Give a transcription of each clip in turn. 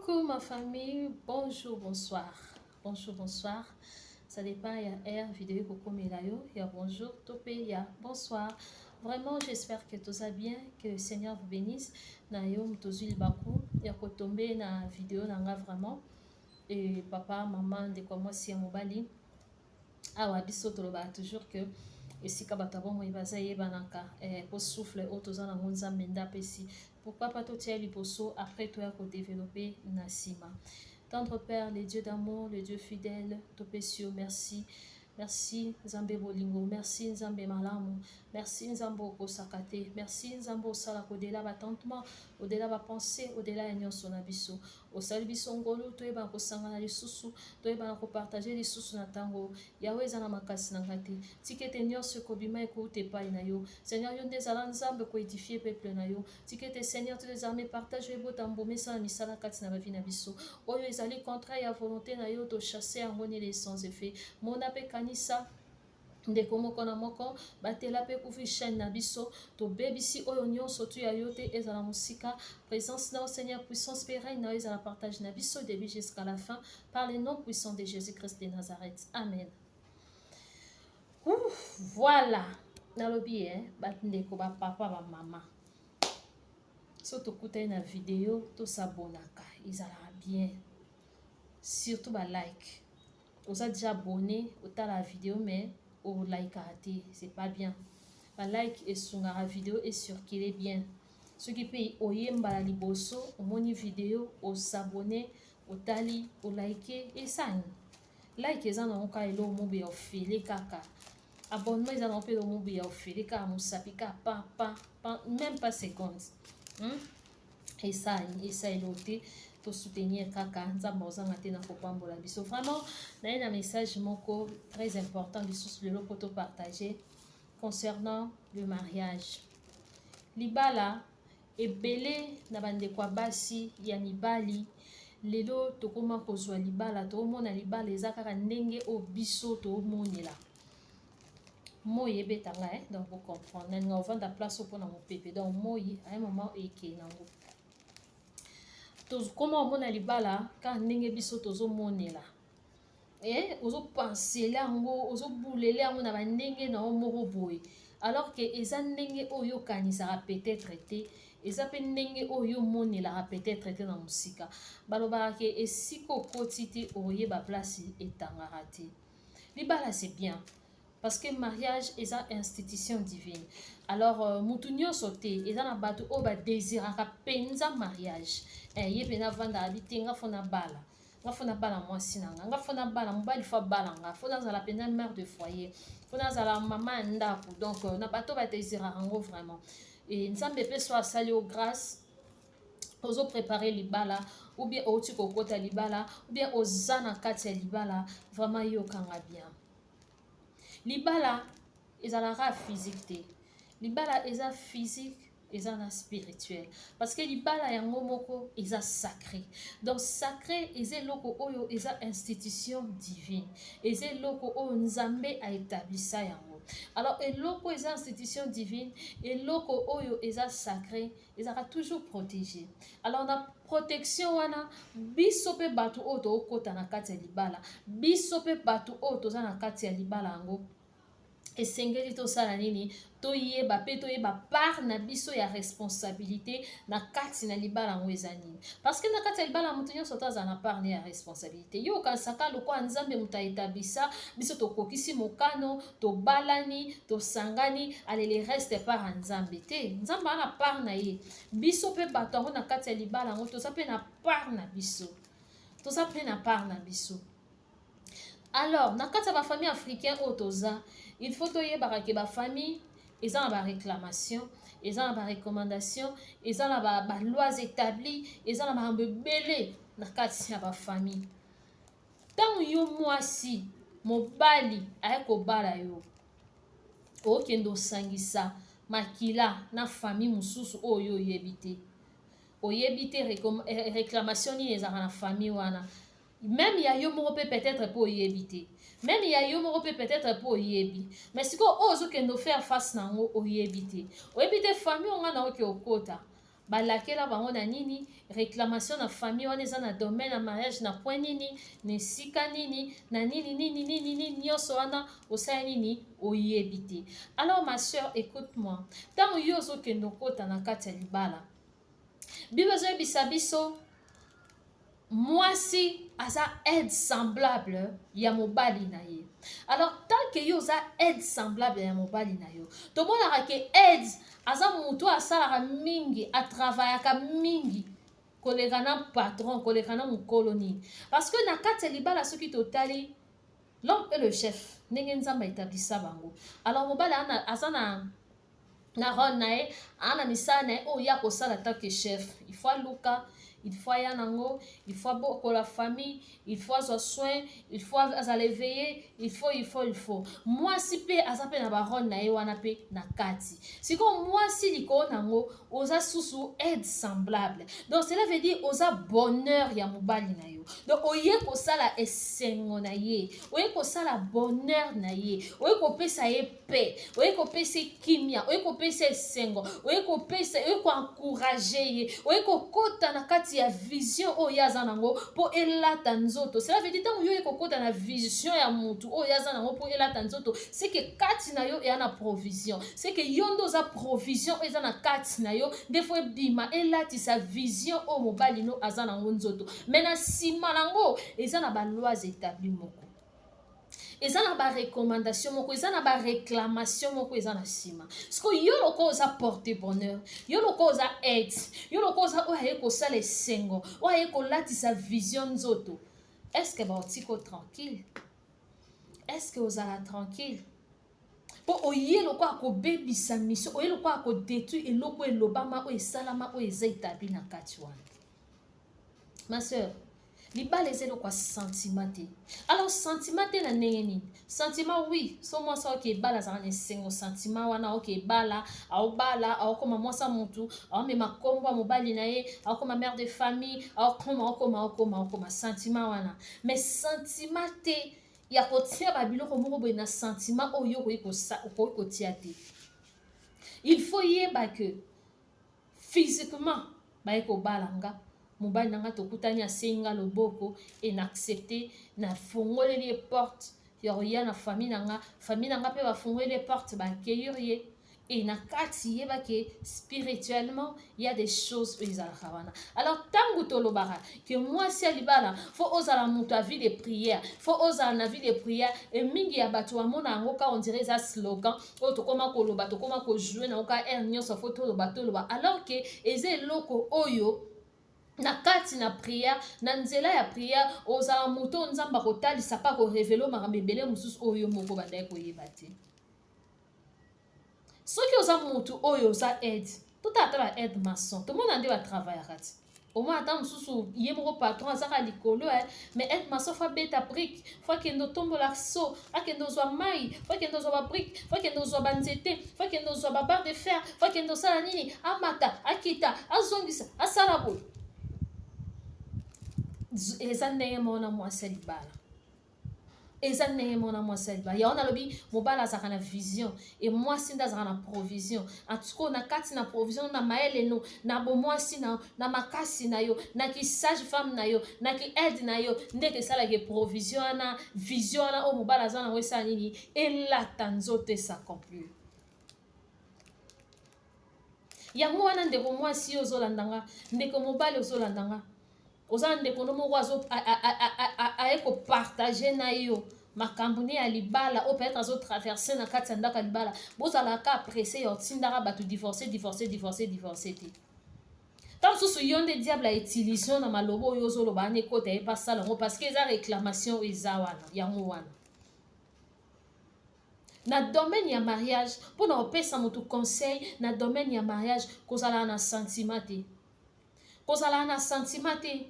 Coucou ma famille, bonjour, bonsoir. Bonjour, bonsoir. Ça dépend ya heure vidéo ekokomela yo, ya bonjour to pe ya bonsoir. Vraiment, j'espère que tout ça bien, que le Seigneur vous bénisse. Na yo mtozwi libaku ya kotombe na vidéo na nga vraiment. Et papa, maman, ndeko mwasi ya mobali. Awa biso tolobaka toujours que esika bato ya bomoi baza eyebanaka eh, po souffle oyo toza nango Nzambe nde apesi. Pourquoi pas totia liboso après toya kodévelopper na nsima. Tendre Père, le Dieu d'amour, le Dieu fidèle, topesi yo merci. Merci Nzambe bolingo, merci Nzambe malamu, merci Nzambe okosaka te, merci Nzambe osala au-delà battentement, au-delà bapensée, au-delà ya nyonso na biso. Osali biso ngolu toyebana kosangana lisusu, toyebana kopartager lisusu na ntango. Yawe eza na makasi na ngai te. Tika ete nyonso ekobima ekouta epai na yo. Seigneur, yo nde ezala Nzambe koédifier peuple na yo. Tika ete Seigneur, tous les armées partage ebota mbuma esala misala kati na bavie na biso. Oyo ezali contraire ya volonté na yo, tochasse yango nile sans effet. Mona mpe kanisa ndeko moko na moko, batela mpe couvrir chaîne na biso. Tobebisi oyo nyonso tu ya yo te, ezala mosika. Présence na yo Seigneur, puissance mpe règne na yo ezala partage na biso début jusqu'à la fin, par le nom puissant de Jésus-Christ de Nazareth, amen. Ouf, voilà, nalobi eh, bandeko, bapapa, bamama, so tokutani na video, tosabonaka, ezalaka bien, surtout balike. Oza déjà abonné, otala vidéo mais olikaka te, c'est pas bien. Balike esungaka vidéo ecircule bien. Soki mpe oyembala liboso, omoni vidéo, osabonné, otali, olike, esani like eza nango kaka eloko moko ya ofele, kaka abonnement eza nango mpe eloko moko ya ofele, kaka mosapi kaka pa pa pa, même pas seconde, Esani esa eloko te. Tosoutenir kaka Nzambe, ozanga te na kopambola biso. Vraiment, naye na message moko très important lisusu lelo mpo topartage concernant le mariage, libala. Ebele na bandeko ya basi, ya mibali, lelo tokóma kozwa libala, toomona libala eza kaka ndenge oyo biso toomonela. Moi ebetanga eh? Donc bocomprendre, nalinga ovanda place oyo mpona mopepe. Donc moi à un moment ekei nango. Tokóma omona libala kaka ndenge biso tozomonela. Eh, ozopansele yango, ozobulele yango na bandenge na yo moko boye, alors que eza ndenge oyo okanisaka peut-être te, eza mpe ndenge oyo omonelaka peut-être te na mosika. Balobaka ke esika okoti te, oyeba place etangaka te. Libala, c'est bien, parce que mariage eza institution divine. Alors mutu nyonso te, eza na bato oyo badésiraka mpenza mariage. Eh, ye mpenza avandaka bi te, nga faut nabala, nga faut nabala mwasi na nga, nga faut nabala mobali, faut abala nga, faut nazala mpenza mère de foyer, faut nazala mama ya ndako. Donc na bato badésiraka yango vraiment. E Nzambe mpe so asali yo grâce, ozoprépare libala ou bien outi kokota libala ou bien oza na kati ya libala, vraiment yokanga bien. Libala ezalaka physique te. Libala eza physique, eza na spirituel, parce que libala yango moko eza sacré. Donc sacré eza eloko oyo eza institution divine, eza eloko oyo Nzambe aétablisa yango. Alors eloko eza institution divine, eloko oyo eza sacré, ezalaka toujours protégé. Alors na protection wana, biso mpe bato oyo tookɔta na kati ya libala, biso mpe bato oyo toza na kati ya libala yango, esengeli tosala nini? Toyeba mpe toyeba part na biso ya responsabilité na kati na libala yango eza nini, parce que na kati ya libala, moto nyonso to azala na part ne ya responsabilité. Yo okanisaka lokola Nzambe moto aétablisa biso, tokokisi mokano, tobalani, tosangani, allez, le reste part ya Nzambe te. Nzambe aza na part na ye. Biso mpe bato yango na kati ya libala yango, toza mpe na part na biso, toza mpe na part na biso. Alors na kati ya bafamille africain oyo toza, il faut toyebaka ke bafamille eza na baréclamation, eza na barecommandation, eza na balois établi, eza na makambo ebele na kati ya bafamille. Ntango yo mwasi, mobali aye kobala yo, okende osangisa makila na famille mosusu oyo oyebi te. Oyebi te réclamation nini ezalaka na famille wana. Même ya yo moko mpe peut-être mpo oyebi te, même ya yo moko mpe peut-être mpo oyebi, mais sikoyo oyo ozokende ofaire face na yango, oyebi te. Oyebi te famille oyo nga na oke okota. Balakela bango na nini? Reclamation na famille wana eza na domaine ya mariage na point nini? Na esika nini? Na nini nini nini nini nyonso wana osala nini? Oyebi te. Alors ma soeur, écoute-moi. Ntango yo ozokende okota na kati ya libala, Bible ezoyebisa biso mwasi aza aide semblable ya mobali na ye. Alors tant que yo oza aide semblable ya mobali na yo, tomonaka ke aide aza moto asalaka mingi, atravayaka mingi koleka na patron, koleka na mokolo nini. Parce que na kati ya libala soki totali, l'homme est le chef, ndenge Nzambe aetablisa bango. Alors mobali aza na rôle na ye, aa na misala na ye oyo ya kosala tant que chef. Il faut aluka, il faut aya nango, il faut abokola famille, il faut azwa soin, il faut azala éveillé, il faut, il faut, il faut. Mwasi mpe aza mpe na barôle na ye wana mpe na kati. Sikoyo mwasi likolo nango oza susu aide semblable, donc cela veut dire oza bonheur ya mobali na yo. Donc oye kosala esengo na ye, oye kosala bonheur na ye, oye kopesa ye paix, oye kopesa ye kimia, oye kopesa esengo, oye kopesa, oye koencourager ye, oye kokɔta na kati ya vision oyo ye aza nango mpo elata nzoto. Cela veut dire ntango yo oye kokɔta na vision ya motu oyo ye aza nango mpo elata nzoto, c'est que kati na yo eya na provision, c'est que yo nde oza provision oyo eza na kati na yo nde faut ebima, elatisa vision oyo mobali no aza nango nzoto. Mais na nsima nango eza na balois établi moko, eza na barecommandation moko, eza na baréclamation moko eza na nsima. Sikoyo yo lokola oza porte bonheur, yo lokola oza aide, yo lokola oza oyo aye kosala esengo, oyo aye kolatisa vision nzoto, est ce que baotiko tranquille? Est ce que ozala tranquille? Mpo oye lokola kobebisa mission, oye lokola kodétruire eloko elobama, oyo esalama, oyo eza établi na kati wana. Ma sœur, libala eza eloko ya sentiment te. Alors sentiment te na ndenge nini? Sentiment, oui. So mwasi aoke ebala, azalaka na esengo, sentiment wana aoke ebala, aobala, aokoma mwasi ya motu, aomema nkombo ya mobali na ye, aokoma mère de famille, aokoma, aokoma, aokoma, aokoma, sentiment wana. Mais sentiment te ya kotia babiloko moko boye na sentiment oyo okoki kotia te. Il faut yeba ke physiquement baye kobala nga, mobali na nga tokutani, asengi nga loboko e na accepte, nafungoleli ye porte ya koya na famille na nga, famille na nga mpe bafungoli ye porte, baaccueillir ye. E na kati yeba ke spirituellement y a des choses oyo ezalaka wana. Alors ntango tolobaka ke mwasi ya libala faut ozala moto ya vie de prière, faut ozala na vie de prière, e mingi ya bato bamona yango ka on dirait eza slogan oyo tokóma koloba, tokóma kojouer nango ka aire nyonso, faut toloba, toloba, alors ke eza eloko oyo na kati na prière, na nzela ya prière, ozala moto oyo Nzambe akotalisa mpe akorévéler makambo ebele mosusu oyo moko bandaki koyeba te. Soki oza motu oyo oza aide, totala ata ba aide maçon, tomona nde batravaillaka ti omoi ata mosusu ye moko patron azaka likolo, mais aide maçon faut abeta brique, faut akende otombola so, akende ozwa mai, faut akende ozwa babrique, faut akende ozwa banzete, faut akende ozwa babarre de fer, faut akende osala nini, amata, akita, azongisa, asala boye. Eza ndenge moko na mwasi ya libala, eza ndenge moko na mwasi ya libala. Yango nalobi mobali azalaka na vision e mwasi nde azalaka na provision. En tout cas na kati na provision, na mayele no, na bomwasi na makasi na yo, na ki sage femme na yo, na ki aide na yo, ndenge esalaka provision wana, vision wana oyo mobali aza nango esala nini? Elata nzoto, es'accomplir. Yango wana, ndeko mwasi oyo ozolanda nga, ndeko mobali ozolanda nga, oza na ndeko no moko aye kopartager na yo makambo ne ya libala oyo peut-être azotraverser na kati ya ndako ya libala, bozalaka pressé ya otindaka bato divorce, divorce, divorce, divorce te. Ntango mosusu yo nde diable autiliser na maloba oyo ozoloba wana, ekota ye pasala yango, parce que eza réclamation oyo eza wana. Yango wana na domaine ya mariage, mpona kopesa motu conseil na domaine ya mariage, kozala na sentiment te, kozala na sentiment te.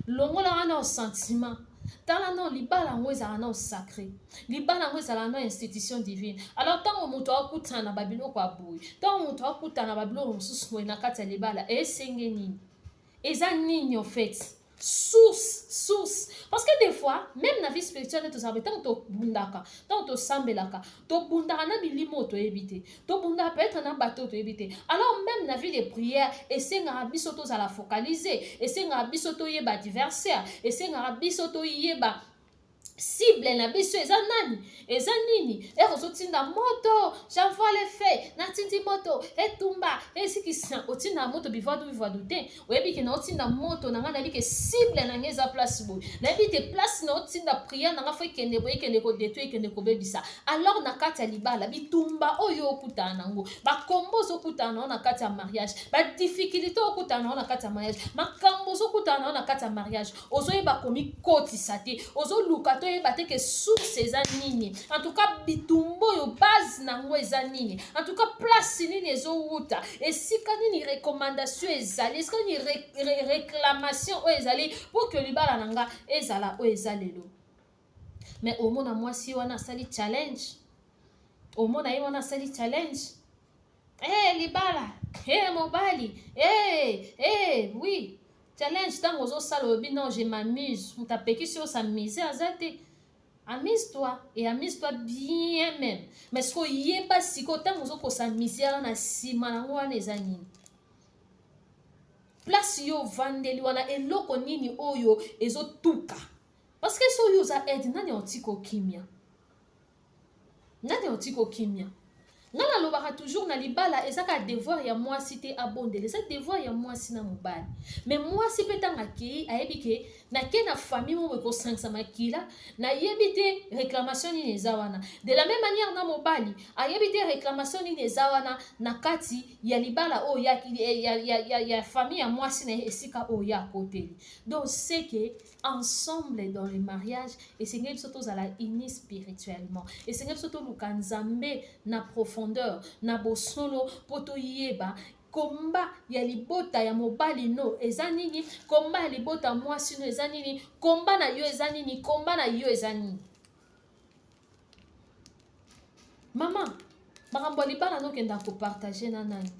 Longola wana sentiment. Tala no libala yango ezala na sacré, libala yango ezala na institution divine. Alors ntango moto akutana na babiloko ya boye, ntango moto akutana na babiloko mosusu boye na kati ya libala, esenge nini? Eza nini en fait? Source, source. Parce que des fois, même na vie spirituelle nde tozalaka ntango tobundaka, ntango tosambelaka, tobundaka na milimo oyo toyebi te, tobundaka peut-être na bato oyo toyebi te. Alors même na vie de prière, esengaka biso tozala focalise, esengaka biso toyeba adversaire, esengaka biso toyeba cible na biso eza nani, eza nini. Ere ozotinda moto, j'envoie le feu, natindi moto etumba esikisa, otinda moto bivadu bivadu te. Oyebi ke naotinda moto na ngai, nayebi ke cible na ngai eza place boye, nayebi te place naotinda prière na ngai fo ekende boye, ekende kodetruire, ekende kobebisa. Alors na kati ya libala, bitumba oyo okutana nango, bakombo ozokutana nango na kati ya mariage, badifficulté okutana nango na kati ya mariage, makambo ozokutana nango na kati ya mariage, ozoyeba komikotisa te, ozoluka toyeba te ke source eza nini. En tout cas bitumba oyo base nango eza nini, en tout cas place nini ezowuta, esika nini recommandation ezali, esika nini réclamation oyo ezali pour que libala na nga ezala oyo eza lelo. Mais omona mwasi wana asali challenge, omona ye wana asali challenge, hey, libala, hey, mobali, hey, hey, oui, challenge. Ntango ozosala, olobi non, je m'amuse. Moto apekisi yo s'amuse aza te. Amuse-toi et amuse-toi bien même, mais soki oyeba sikoyo ntango ozokos'amuser wana, na nsima nango wana eza nini? Place yo ovandeli wana, eloko nini oyo ezotuka? Parce que soki oyo oza aide, nani otika okimia? Nani otika okimia? Nga nalobaka toujours, na libala eza kaka devoir ya mwasi te abondela, eza devoir ya mwasi na mobali. Mais mwasi mpe ntango akei, ayebi ke nake na famille moko ekosangisa makila, nayebi te réclamation nini eza wana. De la même manière na mobali, ayebi te réclamation nini eza wana na kati ya libala oyo ya famille ya mwasi na ye, esika oyo ya akoteli. Donc c'est que ensemble dans le mariage, esengeli biso tozala unis spirituellement, esengeli biso toluka Nzambe na profondeur, na bosolo, mpo toyeba komba ya libota ya mobali no eza nini, komba ya libota mwasi no eza nini, komba na yo eza nini, komba na yo eza nini. Mama, makambo ya libala nokenda kopartager na nani?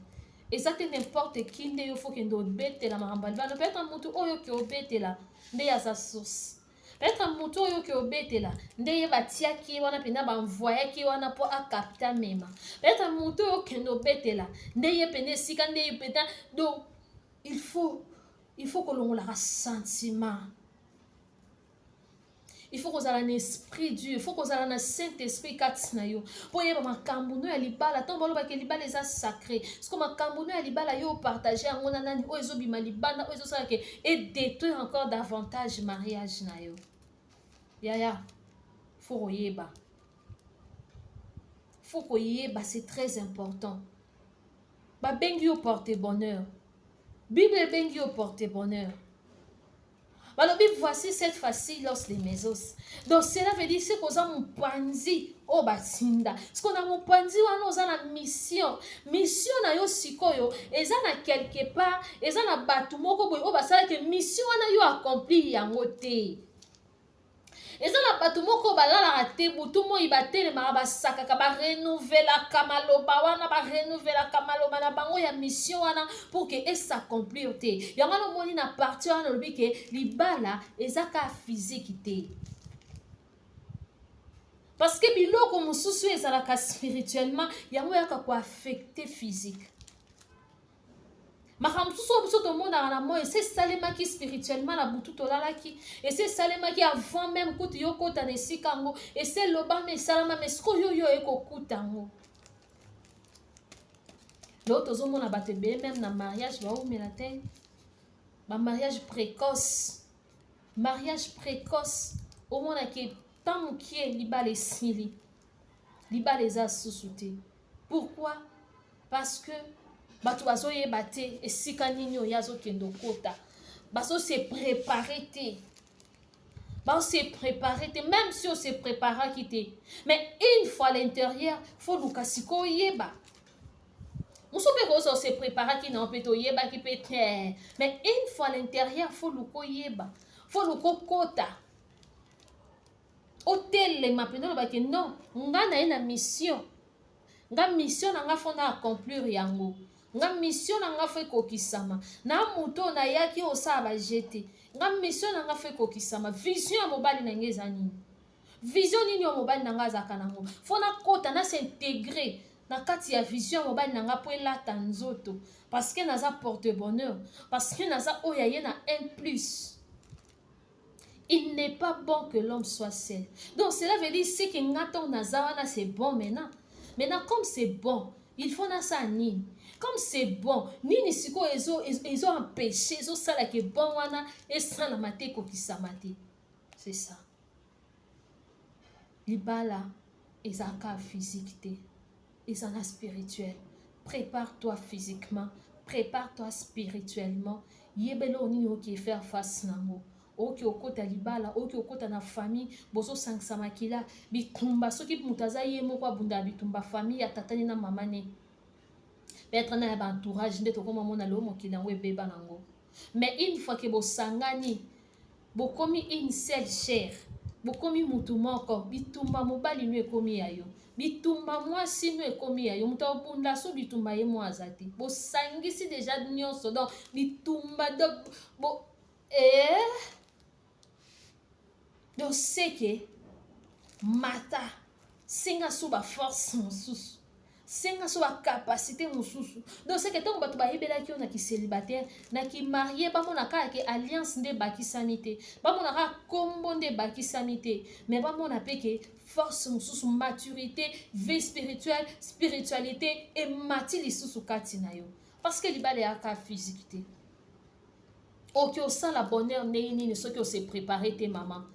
Eza te n'importe qui nde yo fo kende obetela makambo ya libala. Peut-être motu oyo oke obetela nde aza source, peut-être motu oyo oke obetela nde ye batiaki ye wana mpena, banvoyaki ye wana mpo acapter, amema. Peut-être motu oyo okende obetela nde ye pene esika nde ye pena. Donc il faut kolongolaka sentiment, il faut kozala na esprit Dieu, il faut kozala na Saint Esprit kati na yo mpo oyeba makambo no ya libala. Ntango balobaki libala eza sacré, parce que makambo no ya libala, yo opartager yango na nani? Oyo ezobima libanda, oyo ezosalaka edétruire encore davantage mariage na yo. Yaya, faut koyeba, faut koyeba, c'est très important. Babengi yo porte bonheur, Bible ebengi yo porte bonheur. Balobi voici cette fois-ci los les mesos. Donc cela veut dire soki oza mopanzi oyo batinda, soki na mopanzi wana oza na mission, mission na yo sikoyo eza na quelque part, eza na bato moko boye oyo basalaki mission wana, yo accomplir yango te. Eza na bato moko balalaka te butu moi, batelemaka, basakaka, barenouvelaka maloba wana, barenouvelaka maloba na bango ya mission wana pour ke es'accomplir te. Yango wana omoni na partie wana olobi ke libala eza kaka physique te, parce que biloko mosusu ezalaka spirituellement, yango eyaka koaffecter physique. Makambo mosusu oyo biso tomonaka na moi, ese esalemaki spirituellement na butu tolalaki, ese esalemaki avant même kutu yo kota na esika yango, ese elobama, esalama. Mais sikoyo oyo ekokuta yango lelo, tozomona bato ebele même na mariage baumela te, bamariage précoce. Mariage précoce, omonaki ntan mokie libala esili, libala eza susu te. Pourquoi? Parce que bato bazoyeba te esika nini oyo azokende okota, bazose préparer te, bazose préparer te. Même si ose préparaki te, mais une fois à l'intérieur, faut luka sikoyo oyeba. Mosu mpe koza ose préparaki na mpe toyebaki mpe te, mais une fois à l'intérieur, faut luka oyeba, faut luka okota, otelema mpenza, olobaki non, nga na ye na mission, nga mission na nga fo na accomplir yango. Nga mission na nga faut ekokisama. Na moto oyo nayaki osala ba jeu te. Nga mission na nga faut ekokisama. Vision ya mobali na nga eza nini? Vision nini oyo mobali na nga azalaka nango? Faut nakota na s'intégrer na kati ya vision ya mobali na nga mpo elata nzoto, parce que naza porte bonheur, parce que naza oyo aye na un plus. Il n'est pas bon que l'homme soit seul. Donc cela veut dire ce que nga ntango naza wana, c'est bon. Maintenant, maintenant, comme c'est bon, il faut nasala nini? Comme c'est bon, nini sikoyo ezo empêche, ezosala ke bon wana esalama te, ekokisama te? C'est ça. Libala ezalaka physique te, eza na spirituel. Prépare-toi physiquement, prépare-toi spirituellement. Yebela oyo nini oki faire face nango. Oki okota libala, oki okota na famille, bozosangisa makila, bitumba. Soki moto aza ye moko, abundaka bitumba famille ya tatani na mama ne, peut-être na ya baentourage nde tokoma mona lelo mokili yango ebeba nango. Mais une fois ke bosangani, bokomi une seule chair, bokomi mutu moko, bitumba mobali no ekomi ya yo, bitumba mwasi no ekomi ya yo. Moto abunda so bitumba ye mo aza te. Bosangisi deja nyonso, donc bitumba do bo donc seke mata, senga so baforce mosusu, senga so bacapacité mosusu. Donc seke ntango bato bayebelaki yo na kicélibataire, na kimarié, bamona kaka ke alliance nde ebakisami te, bamona kaka nkombo nde ebakisami te, mais bamona mpe ke force mosusu, maturité, vie spirituelle, spiritualité emati lisusu kati na yo, parce que libala eyaka physique te. Oki osala bonheur ndenge nini soki ose préparé te? Mama,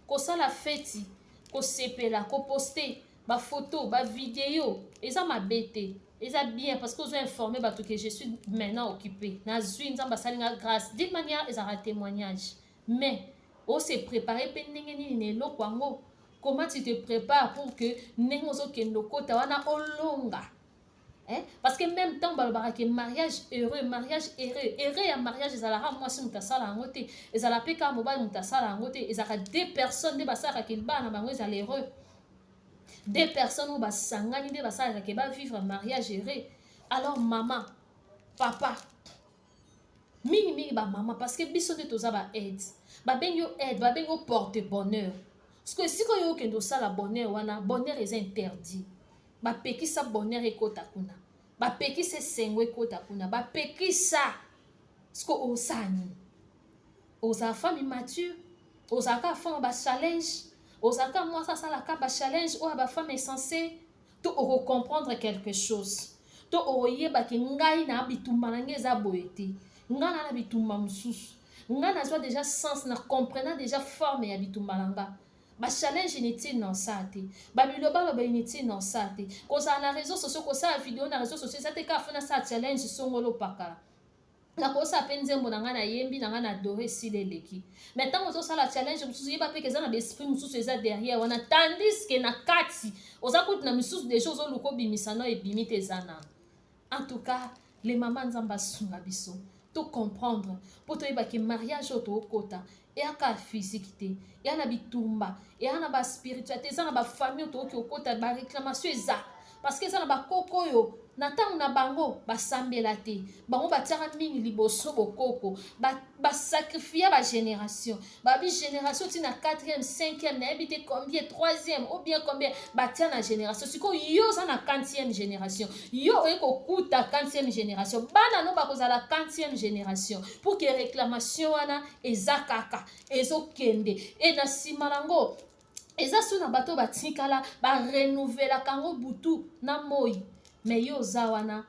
kosala feti, kosepela, koposter bafoto, bavideo, eza mabe te, eza bien, parce que ozo informe bato que je suis maintenant occupé, nazwi Nzambe asali nga grâce. D'une manière ezalaka témoignage. Mais ose préparé mpe ndenge nini na eloko yango? Comment tu te prépares pour que ndenge ozokende okota wana, olonga, eh? Parce que même temps balobaka ke mariage heureux, mariage heureux, heureux ya mariage ezalaka mwasi moto asala yango te, ezala mpe kaka mobali moto asala yango te. Ezalaka deux personnes nde basalaka ke libala na bango ezala heureux. Deux personnes oyo basangani nde basalaka ke bavivre mariage heureux. Alors mama, papa, mingimingi bamama, parce que biso nde toza ba aide. Babengi yo aide, babengi yo porte bonheur, parce que esika oyo okende osala bonheur wana, bonheur eza interdit. Bapekisa bonheur ekota kuna, bapekisa esengo ekota kuna, bapekisa. Siko osala nini? Ozala femme mature, ozalaka femme bachallenge, ozalaka mwasi asalaka bachallenge oyo bafemme insensé, to okocomprendre quelque chose, to okoyebaki ngai na bitumba na ngai eza boye te, ngai na bitumba mosusu, ngai nazwa déjà sens na comprena déjà forme ya bitumba na nga. Bachallenge inutile na osala te, babilobaloba inutile na osala te. Kozala na réseau sociaux, kosala video na réseau sociaux, eza te kaka faut nasala challenge songolo opakala. Nakosala mpe nzembo na ngai, nayembi na ngai na dore, esila, eleki. Mais ntango ozosala challenge mosusu, yeba mpe eza na baesprit mosusu eza derrière wana, tandis ke na kati oza kutu na misusu deja ozoluka obimisa no, ebimi te, eza nano. En tout cas le mama, Nzambe asunga biso tocomprendre mpo toyebaki mariage oyo tookota eyaka physique te, eya na bitumba, eya na baspiritualité, eza na bafamille oyo tokoki okota, baréclamation eza, parce que eza na bakoko oyo na ntango na bango basambela te. Bango batiaka mingi liboso bokoko, basacrifia bagénération, babi génération ntina 4e, 5e, nayebi te combien, 3e ou bien combien batia na génération. Sikoyo yo oza na 4e génération, yo oye kokuta 4e génération, bana no bakozala 4e génération, pour que réclamation wana eza kaka ezokende. E na nsima nango eza so na bato batikala barenouvelaka yango butu na moi. Mais yo oza wana,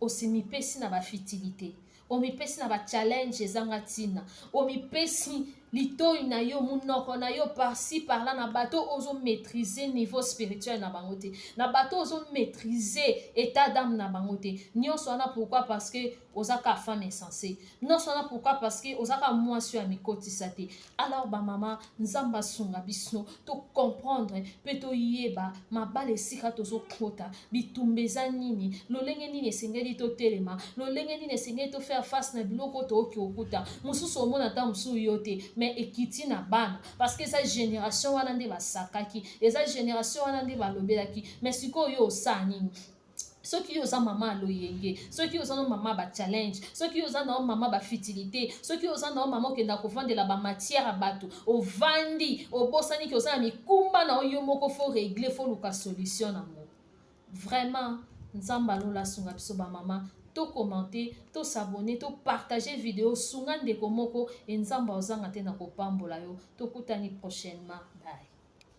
osimipesi na bafutilité, omipesi na bachallenge ezanga ntina, omipesi litoi na yo, monoko na yo par-ci par-là na bato ozomaîtrise niveau spirituel na bango te, na bato ozomaîtrise état d'âme na bango te. Nyonso wana pourquoi? Parce que oza ka femme insensé. Nyonso wana pourquoi? Parce que oza ka mwasi oyo ya mikotisa te. Alors bamama, Nzambe asunga biso tocomprendre mpe toyeba mabala esika tozokota, bitumba eza nini, lolenge nini esengeli totelema, lolenge nini esengeli tofaire face na biloko tooki okuta. Mosusu omona ata mosusu yo te, mais ekiti na bana, parce que eza génération wana nde basakaki, eza génération wana nde balobelaki. Mais sikoyo yo osala nini? Soki yo oza mama ya loyenge, soki oza no mama ba challenge, soki oza na mama ba futilité, soki oza na mama okenda kovandela ba matière ya bato, ovandi obosani ke oza na mikumba na yo moko, faut régler, faut luka solution nango. Vraiment, Nzambe alola asunga biso bamama. Tocommenter, tos'abonner, topartager vidéo, sunga ndeko moko e Nzambe ozanga te na kopambola yo. Tokutani prochainement, bye.